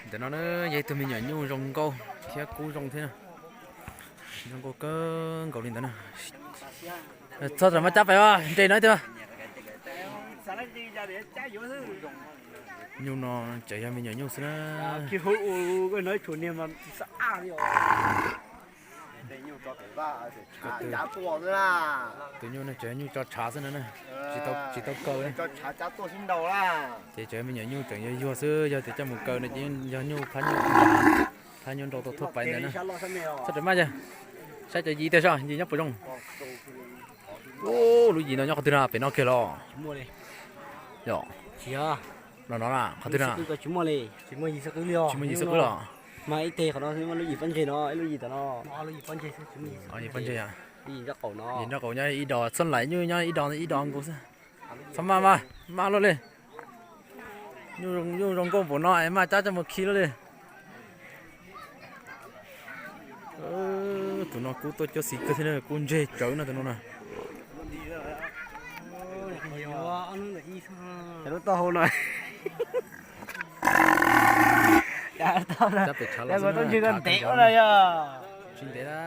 Ntawm no na yog ib tug me nyuam nyuj zoo nkauj thiab kub zoo thiab na. Zoo nkauj kawg nkaus li ntawd na. Txog tam mab cab pais os, nres no ib tug. Nyuj no tseem yog me nyuam nyuj xwb na. Tus nyuj no tseem yog nyuj tso tshav xwb no na, tsis tau kaw na. Ces tseem yog me nyuam nyuj tseem yuag yuag xwb, yog tias coj mus kaw no ces yog nyuj phab nyuj, phab nyuj nrau tau thuaj pais ntawd na. Txhob rawm maj yog, saib cov yim tiag soj, yim nyob puas zoo. Ub, lub yim no nyob qhov twg na, pem no kiag los? Yog, no no na, qhov twg na? Tsis muaj yim xwb qwb los? Mas ib teg qhov no lub yim pob ntseg no, ib lub yim tom no. Yim pob ntseg, yim nraub qaum no, yim nraub qaum nyob ib do, txhob laim nyuj nyob ib do, ib do nkaus xwb. Txhob maj maj, maj luaj li. Nyuj zoo nkauj npaum no es maj cab coj mus khi luaj li. Tus no kub tuaj cuab xis kawg thiab na, kub ntseg tsawv no tus no na. Lub taub hau no. Cab pem tshav los xwb na, ntev ua yog tsis ntev na.